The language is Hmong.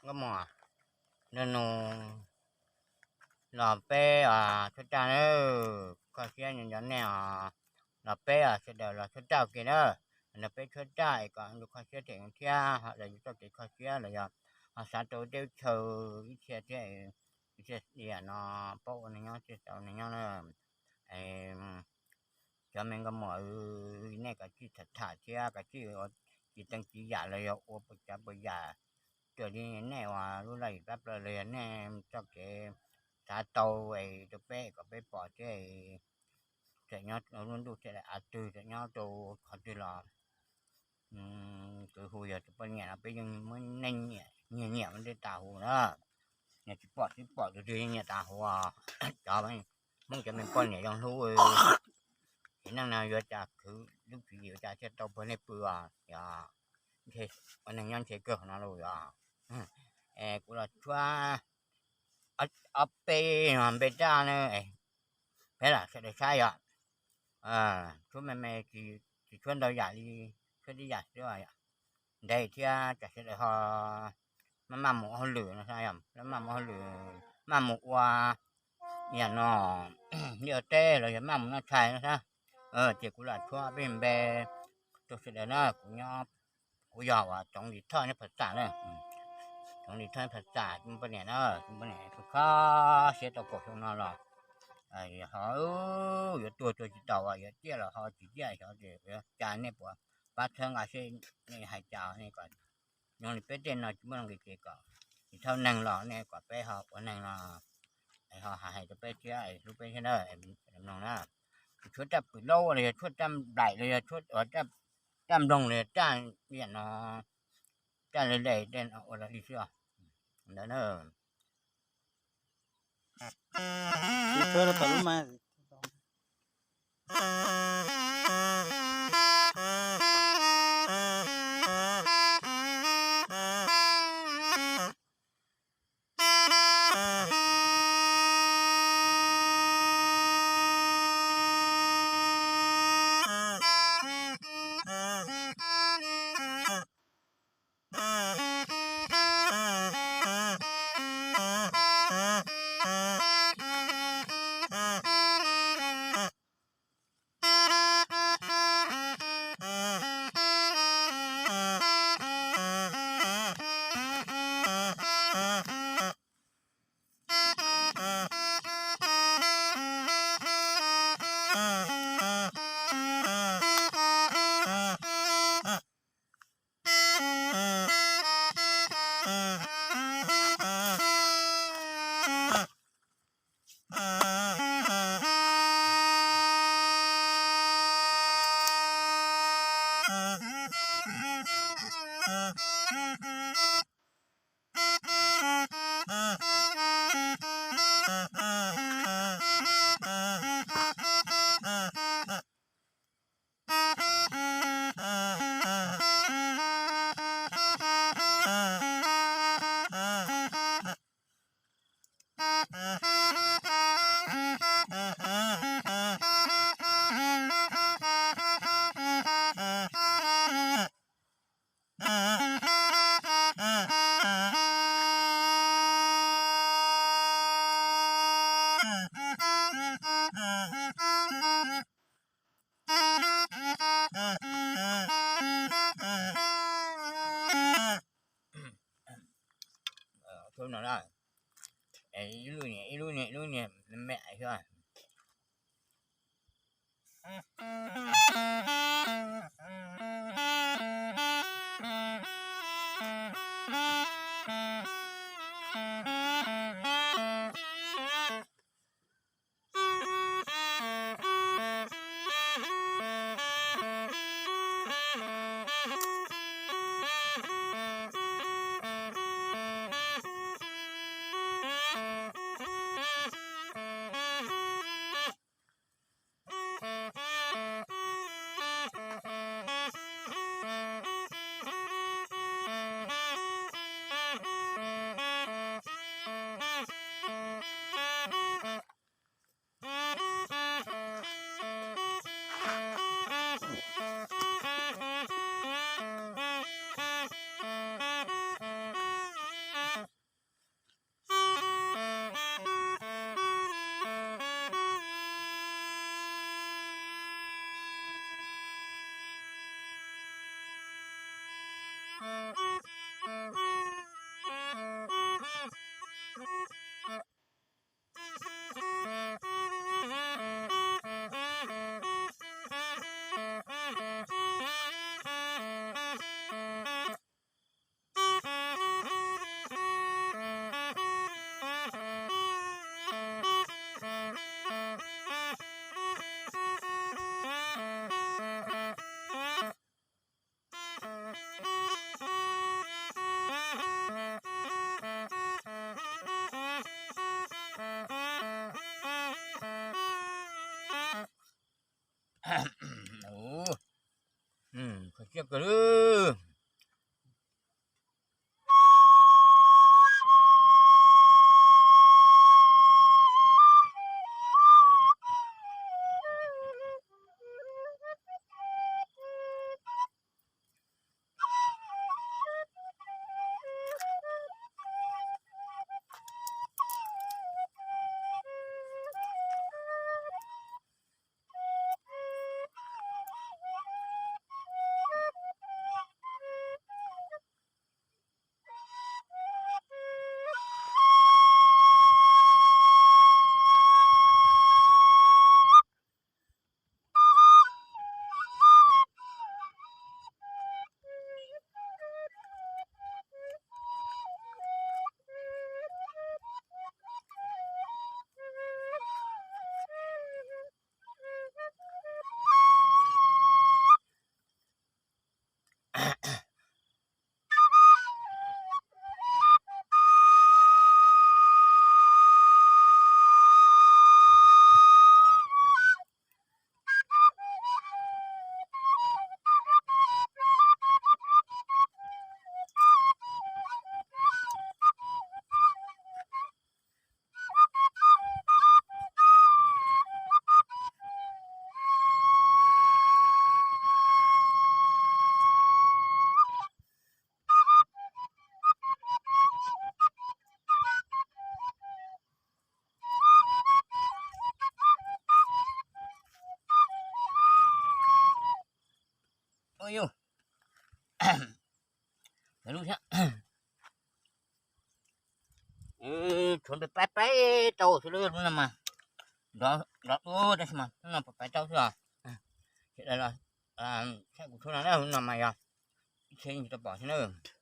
Nkauj Muas, nrog nus los peb os tshuab raj na, kho siab nco nej os, los peb os sawv daws los tshuab raj ua ke na, los nrog peb tshuab raj es kom nws kho siab them thiab ho los yus txoj kev kho siab los yog ho xav rau teb chaws ib txhia thiab, ib txhia no paub ua neeg nyob txhia xav ua neeg nyob na. Cov me nkauj muam, nej kav tsij tham tham thiab kav tsij ua tsis teej tsis yam los yog ua puas tsav puas yam raws li nej ua lub laj yim pab plaws los yog nej txoj kev xav tau es rau peb kom peb pom thiab. Txawm nyob lub ntuj thiab daim av twg, txawm nyob rau qhov twg los, kwv hu yog tus poj niam no peb yeej muab nej nyiam nyiam muab ntiab tas huv na. Yog tsis pom tsis pom tus twg yeej nyiam tas huv. Cov Hmoob cov me poj niam zoo hlub, txiv neej no yuav cas khwv lub tswv yim ua cas thiaj tau pawg nej pw os, yog ua neeg nyob ntshe kawg qhov no lauj yog. Es kuv los tshuab ob peb npe raj na, peb lam sawv daws saib yog tshuab me me, tsis tshuab ntau yam li, tshuab tib yam xwb. Ntev thiab tsam sawv daws ho maj maj mus ua hauj lwm no, maj mus ua hauj lwm, maj mus ua yam no, liaj ua teb los yog maj mus noj tshais no xwb. Ces kuv lam tshuab peb npe rau sawv daws na, kuv nyob, kuv yog uas Txoov Lis Thoj nyob Phav Xam na. Txoov Lis Thoj nyob Phav Xam, tus poj niam na, tus poj niam kho siab tau kaum xyoo no los ho yuav tuag tuag tsis tau, yuav ciaj los ho tsis ciaj, xyov ces yuav cas, nej puas pab txhawb nqa seb nej hais cas, nej kom zoo li peb tej no tsis muaj nuj nqis ces kom tsis txhob ua neeg los nej kom peb ho ua neeg no, ho hais hais rau peb thiab hlub peb thiab na. Mloog na, tshuab raj pwm laub los yog tshuab raj nplaim los yog tshuab raj nploog los yog raj liam no, raj le le tej no ua li xwb os. Ntawd na. Ib lub niag ib lub niag ib lub niag me me xwb. Kawg lawm. Ua yuj, lub thiab. Tshuav pais paib tau xwb lub no mas, nrov nrov dua tab sis mas lub no pais paib tau xwb os. Sawv daws los saib kuv tshuab no na, lub no mas yog ib txhia yeej tsis tau pom thiab na.